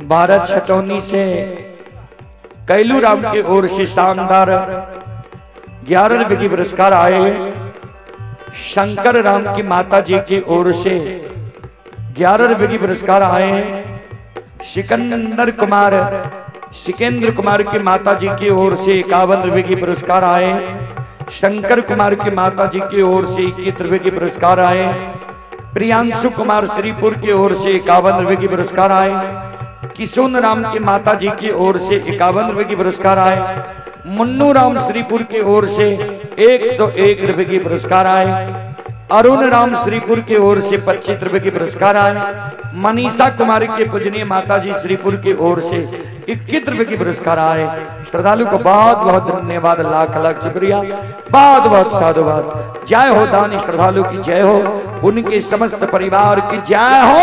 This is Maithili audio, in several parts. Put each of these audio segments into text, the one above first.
भारत छटौनी से कैलू राम की ओर से शानदार 11 रुपए की पुरस्कार आए हैं। शंकर राम की माता जी की ओर से 11 रुपए की पुरस्कार आए हैं। सिकंदर कुमार सिकेंद्र कुमार की माता जी की ओर से 51 रुपए की पुरस्कार आए। शंकर कुमार की माता जी की ओर से 21 रुपए की पुरस्कार आए। प्रियांशु कुमार श्रीपुर की ओर से 51 रुपए की पुरस्कार आए। किशोन राम की माता जी की ओर से 51 रुपए की पुरस्कार आए। मुन्नू राम श्रीपुर की ओर से 101 रुपए की पुरस्कार आए। अरुण राम श्रीपुर की ओर से 25 रुपए की पुरस्कार आए। मनीषा कुमारी के पूजनीय माता जी श्रीपुर की ओर से 21 रुपए की पुरस्कार आए। श्रद्धालु को बहुत बहुत धन्यवाद, लाख लाख शुक्रिया, बहुत बहुत साधुवाद। जय हो दानी श्रद्धालु की जय हो, उनके समस्त परिवार की जय हो।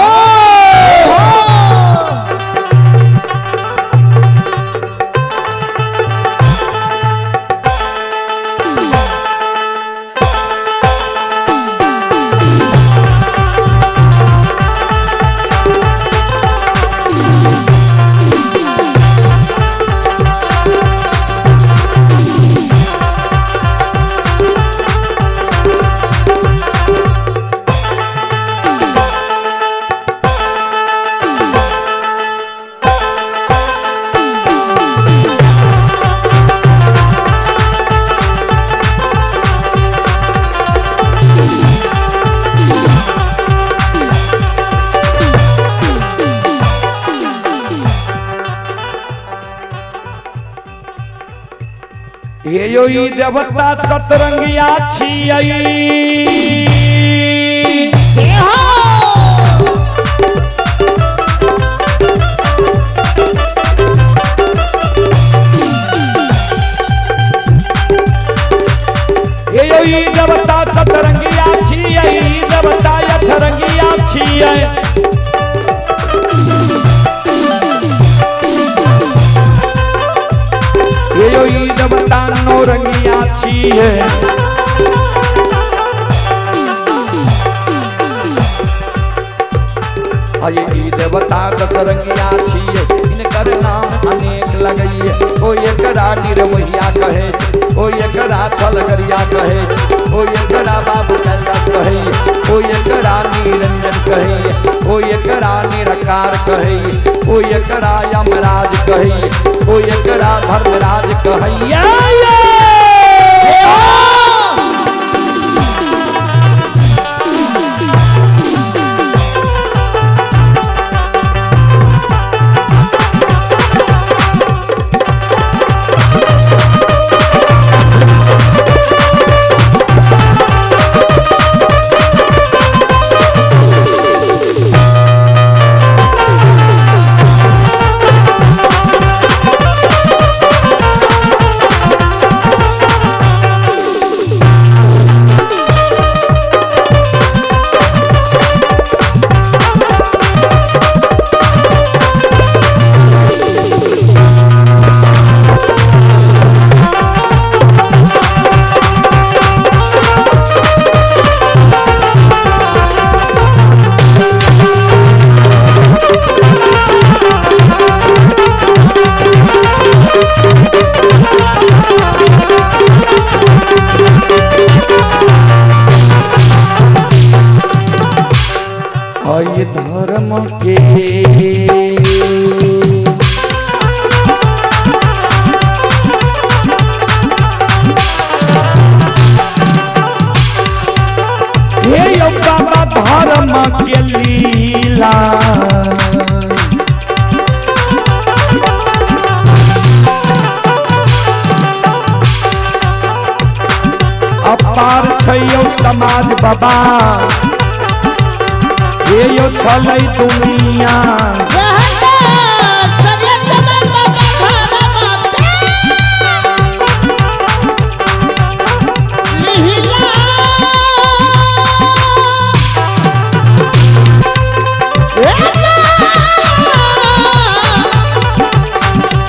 ये यो ई देवता सतरंगिया छियई। ये यो ई देवता सतरंगिया छियई, देवता अठरंगिया छियई। ये यो ई देवता नौरंगिया छियै। ये ई देवता दशरंगिया छियै, इनकर नाम अनेक लगैये। ओ एकरा निरमोहिया कहे, ओ एकरा छलगरिया कहे, ओ एकरा बाबू कैलाश कहे, ओ एकरा निरंजन कहे, ओ एकरा निराकार कहे, ओ एकरा यमराज कहे, ओ एकरा धर्मराज कहैया। धर्म के हे यो बाबा धर्म के लीला, अपार छै यौ समाज बाबा, ये यो छलै दुनिया।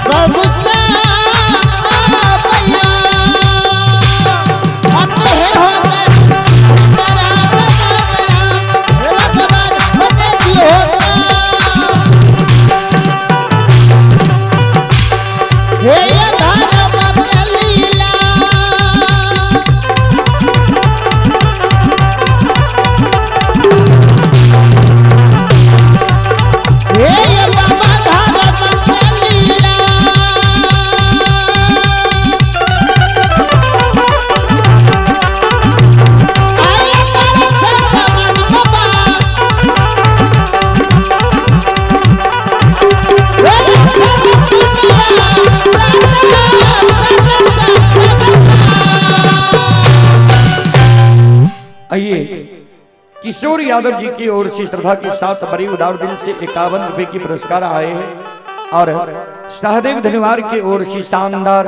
Oh, आइए किशोर यादव जी की ओर से श्रद्धा के साथ बड़ी उदार दिल से 51 रुपए की पुरस्कार आए हैं और सहदेव धनवार की ओर से शानदार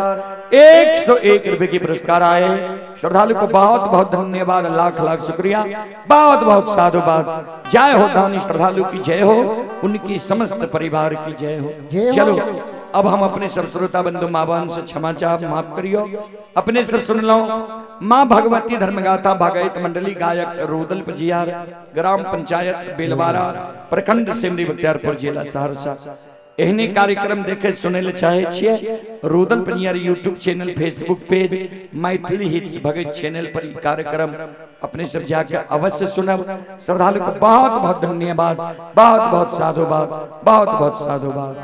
101 रुपए की पुरस्कार आए हैं। श्रद्धालु को बहुत बहुत धन्यवाद, लाख लाख शुक्रिया, बहुत बहुत साधुवाद। जय हो दानी श्रद्धालु की जय हो, उनकी समस्त परिवार की जय हो। जय हो। चलो अब हम अपने सब श्रोता बंधु माँ बहन से क्षमा चाह माफ करियो, अपने सब सुन लो। माँ भगवती धर्मगाथा भागवत मंडली गायक रोदल पजियार, ग्राम पंचायत बेलवारा, प्रखंड सिमरी बख्तियारपुर, जिला सहरसा। एहने कार्यक्रम देखे सुने ले चाहे छिए Rudal Pajiyar YouTube channel, Facebook page, Maithili hits Bhagat channel पर ई कार्यक्रम अपने सब जाकर अवश्य सुनब। श्रद्धालु को बहुत बहुत धन्यवाद, बहुत बहुत साधुवाद, बहुत बहुत साधुवाद।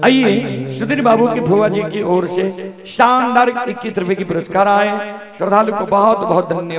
आइए सुधीर बाबू की फुआ जी की ओर से शानदार 21 रुपए की पुरस्कार आए। श्रद्धालु को बहुत बहुत धन्यवाद।